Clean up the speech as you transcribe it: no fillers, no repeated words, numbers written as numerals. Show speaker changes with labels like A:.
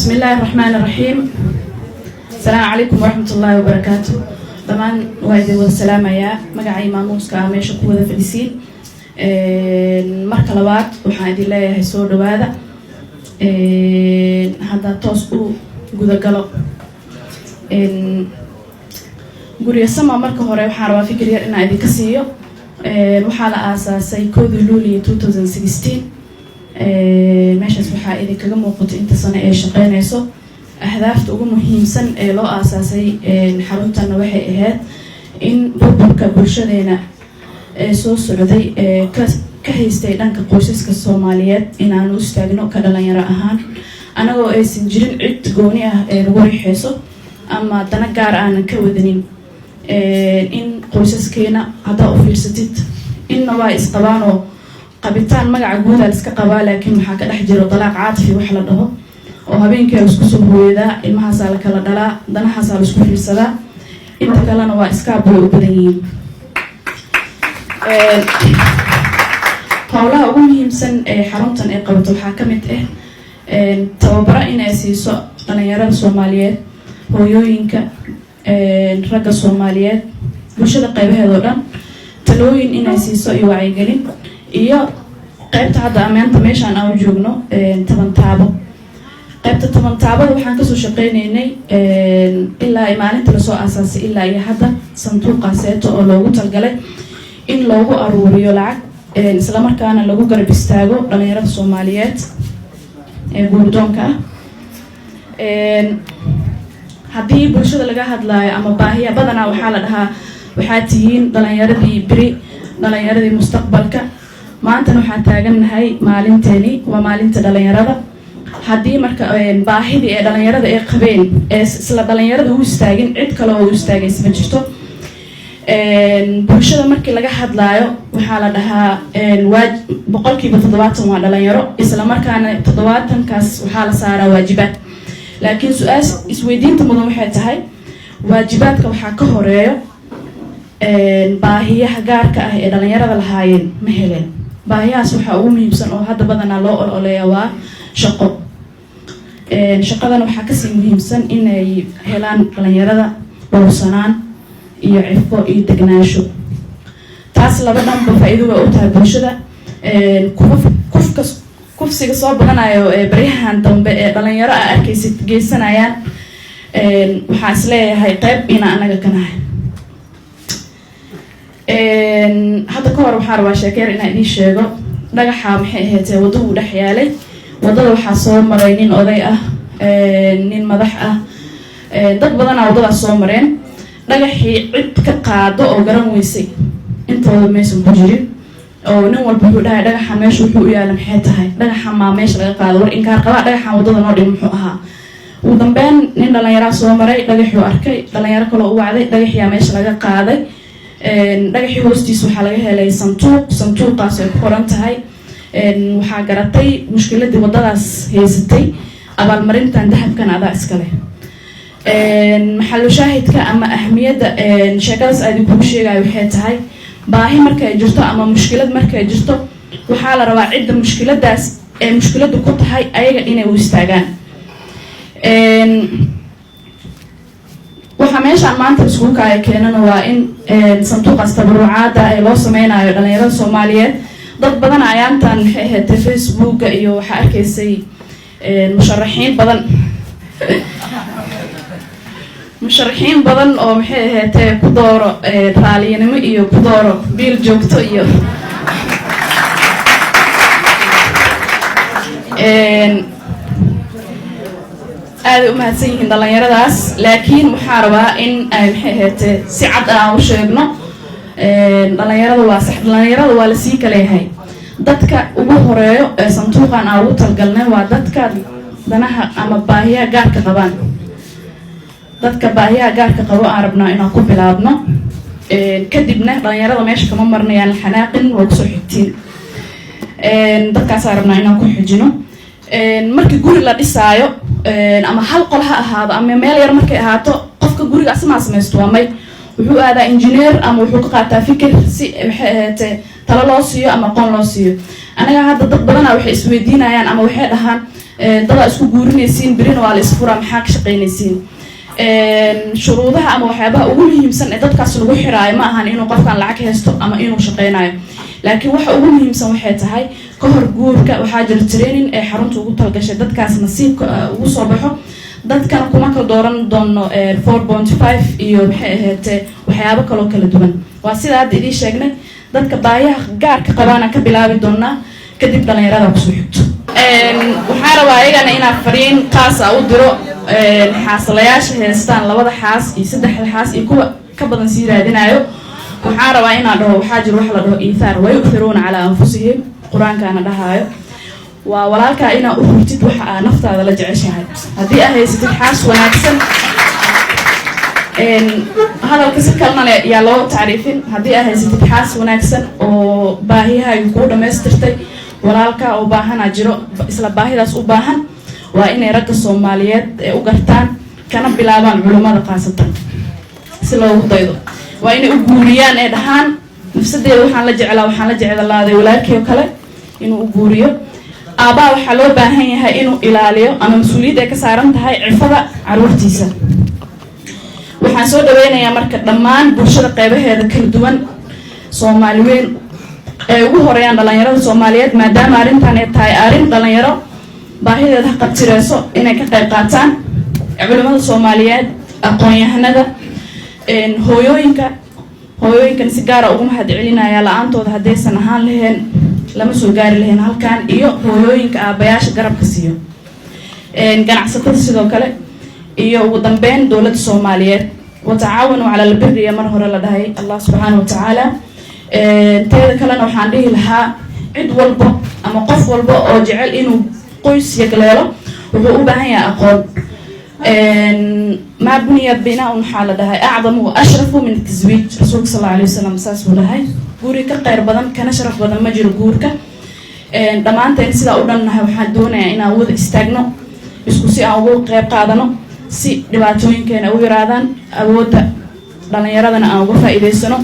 A: بسم الله الرحمن الرحيم. السلام عليكم ورحمة الله وبركاته. Dhammaan waa idin wada salaamayaa. Magacay maamuuska ah meesha ku wada fadhisiin. Marka labaad, waxaan idin leeyahay soo dhawaada. Haddaa toos u gudagalo Guryasama, marka hore waxaan rabaa fikir yar inaan idinka siiyo. Waxaa la aasaasay 1-dii Luuliyo 2016. Meeshaas waxaa idinkaga muuqato inta sano ee shaqeynayso. Ahdaafta ugu muhiimsan ee loo aasaasay xaruntanna waxay ahayd in burburka bulshadeena ee soo socday ee ka haystay dhanka qoysaska Soomaaliyeed inaanu istaagno ka dhalinyaro ahaan, anagoo aysan jirin cid gooni ah ee lagu riixeyso ama dana gaar aanan ka wadanin. In qoysaskeena haddaa u fiirsatid, inna waa isqabaanoo qabitaan magaca guudaa la iska qabaa, laakiin waxaa ka dhex jiro dalaaq caatifi wax la dhaho, oo habeenkii la isku soo hooyadaa, ilmahaasaa la kala dhalaa, danahaasaa la isku fiirsadaa, inta kalena waa iskaab way u badan yihiin. Howlaha ugu muhiimsan ee xaruntan ay qabato waxaa ka mid ah tababaro inay siiso dhalinyarada Soomaaliyeed, hooyooyinka, ragga Soomaaliyeed, bulshada qeybaheeda oo dhan, talooyin inay siiso iyo wacyigelin. Iyo qeybta hadda amaanta meeshaan aan u joogno, tabantaabo. Qaybta tabantaabada waxaan kasoo shaqeyneynay ilaa maalinta lasoo aasaasay ilaa iyo hadda sanduuqa seeto oo loogu talgalay in loogu aruuriyo lacag, islamarkaana lagu garab istaago dhalinyarada Soomaaliyeed ee guurdoonka ah. Haddii bulshada laga hadlaayo ama baahiya, badanaa waxaa la dhahaa waxaa tihiin dhalinyaradii beri, dhalinyaradii mustaqbalka. Maantana waxaan taagannahay maalinteeni, waa maalinta dhalinyarada. Haddii marka baahidii ee dhalinyarada ay qabeen ee isla dhalinyarada u istaagin, cid kale oo u istaagaysa ma jirto. Bulshada markii laga hadlaayo waxaa la dhahaa 70% waa dhalinyaro, isla markaana 70-kaas waxaa la saaraa waajibaad. Laakiin su-aal isweydiinta mudan waxay tahay, waajibaadka waxaa ka horeeyo baahiyaha gaarka ah ee dhalinyarada lahaayeen ma heleen? Baahiyahaas waxaa ugu muhiimsan oo hadda badanaa loo ololeeya waa shaqo. Shaqadana waxaa kasii muhiimsan inay helaan dhalinyarada dhowrsanaan iyo cifo iyo degnaansho. Taas laba dhanba faa-iido way u tahay bulshada. Kufka kufsiga soo badanayo ee baryahan dambe ee dhalinyaro a arkaysid geysanayaan, waxaan isleeyahay qeyb ina anaga ka nahay. Hadda ka hor waxaan rabaa sheekeer inaan idiin sheego. Dhagaxa maxay ahayd wadda uu dhex yaalay. Waddada waxaa soo maray nin oday ah, nin madax ah, dad badanaa waddadaas soo mareen. Dhagaxii cid ka qaado oo garan weysay intooda maysan ku jirin, oo nin walba wuxuu dhahay, "Dhagaxa meesha wuxuu u yaala maxay tahay? Dhagaxa maa meesha laga qaado? War inkaar qabaa, dhagaxan waddada noo dhig muxuu ahaa?" Ugu dambeyn nin dhalinyaraa soo maray, dhagaxuu arkay, dhalinyaro kaloo u wacday, dhagaxiyaa meesha laga qaaday. Dhagaxii hoostiisa waxaa laga helay sanduuq. Sanduuqaas ay ku qoran tahay, "Waxaa garatay mushkiladii waddadaas haysatay, abaalmarintan dahabkan adaa iskale." Maxalu shaahidka ama ahmiyadda sheekadaas aad kugu sheegayo waxay tahay, baahi markay jirto ama mushkilad markay jirto, waxaa la rabaa cidda mushkiladaas ee mushkiladu ku tahay ayaga inay u istaagaan. Waxaa meeshaan maanta iskugu kaaya keenana waa in sanduuqaas tabarucaada ee loo sameynayo dhalinyarada Soomaaliyeed. Dad badan ayaantan maxay ahayd Facebooka iyo waxaa arkaysay musharaxiin badan oo maxay ahaydee ku dooro raaliyanimo iyo ku dooro biil joogto iyo aaday u mahadsan yihiin dhalinyaradaas. Laakiin waxaa rabaa in ay maxay ahaydee si cad aan u sheegno, dhalinyarada waa sax, dhalinyarada waa lasii kaleyahay. Dadka ugu horeeyo ee sanduuqan aan ugu talgalnay waa dadka danaha ama baahiyaha gaarka qabaan. Dadka baahiyaha gaarka qabo aan rabnaa inaan ku bilaabno. Kadibna dhalinyarada meesha kama marnayaan, xanaaqin, waa kusoo xigtiin. Dadkaasaa rabnaa inaan ku xijino. Markii guri la dhisaayo, ama hal qol ha ahaado ama meel yar markay ahaato, qofka guriga asimaa samaysto? Waa may. Wuxuu aadaa engineer ama wuxuu ka qaataa fikir si maxay ahaatee talo loo siiyo ama aqoon loo siiyo. Anaga hadda dad badanaa waxay isweydiinayaan ama waxay dhahaan Dadaa isku guurinaysiin, berina waa la isfuraa, maxaa ka shaqaynaysiin? Shuruudaha ama waxyaabaha ugu muhiimsan ee dadkaas lagu xiraayo ma ahan inuu qofkan lacag haysto ama inuu shaqeynayo, laakiin waxa ugu muhiimsan waxay tahay ka hor guurka waxaa jira training ee xarunta ugu talgashay dadkaas nasiibka ugu soo baxo. Dadkana kuma kala dooran doono 4.5 iyo, maxay ahaatee, waxyaabo kaloo kala duwan. Waa sida hadda idiin sheegnay, dadka baayaha gaarka qabaana ka bilaabi doonaa, kadib dhalinyarada kusoo xigto. Waxaan rabaa ayagana inaa fariin qaas ah u diro xaaslayaasha heestaan labada xaas iyo saddexda xaas iyo kuwa ka badan sii raadinayo. Waxaan rabaa inaan dhaho, waxaa jiro wax la dhaho iithaar, ويؤثرون على أنفسهم, qur-aankaana dhahaayo. Waa walaalkaa inaa u hurtid waxa aa naftaada la jeceshahay. Haddii aa haysatid xaas wanaagsan, hadalka si kalena le yaa loo tacriifin, haddii aa haysatid xaas wanaagsan oo baahiyahaaga kuu dhamaystirtay, walaalkaa oo baahanaa jiro, isla baahidaas u baahan. Waa inay ragga Soomaaliyeed ee u gartaan, kana bilaabaan culummada khaasatan si loogu daydo. Waa inay u guuriyaan ee dhahaan, nafsadeeda waxaan la jeclaa, waxaan la jeclaaday walaalkii oo kale inuu u guuriyo. Aabbaha waxaa loo baahan yahay inuu ilaaliyo ama mas-uuliyadda ay ka saaran tahay cifada caruurtiisa. Waxaan soo dhaweynayaa marka dhammaan bulshada qeybaheeda kala duwan, Soomaali weyn ay ugu horeeyaan dhalinyarada Soomaaliyeed, maadaama arrintan ay tahay arrin dhalinyaro baahideeda ha qabtireyso, inay ka qayb qaataan culimada Soomaaliyeed, aqoon-yahanada, hooyooyinka. Hooyooyinkan si gaara ugu mahad celinaya, la-aantooda haddaysan ahaan lahayn lama soo gaari lahayn halkan, iyo hooyooyinka aabayaasha garabka siiyo, ganacsatada sidoo kale, iyo ugu dambeyn dowladda Soomaaliyeed. وتعاونوا على البر iyo mar hore la dhahay Allah subxaana watacaala. Teeda kalena waxaan dhihi lahaa, cid walbo ama qof walba oo jecel inuu qoys yagleelo wuxuu u baahan yahay aqoon. ما بني بناء, waxaa la dhahay, أعظم وأشرف من التزويج. Rasuulka sal alla alay wasalam saas buu dhahay. Guri ka kheyr badan kana sharaf badan ma jiro guurka. Dhammaanteen sidaa u dhannahay waxaan doonayaa inaan wada istaagno, isku si aan ugu qeyb qaadano, si dhibaatooyinkeena u yaraadaan, awoodda dhalinyaradana aan uga faa-iideysano.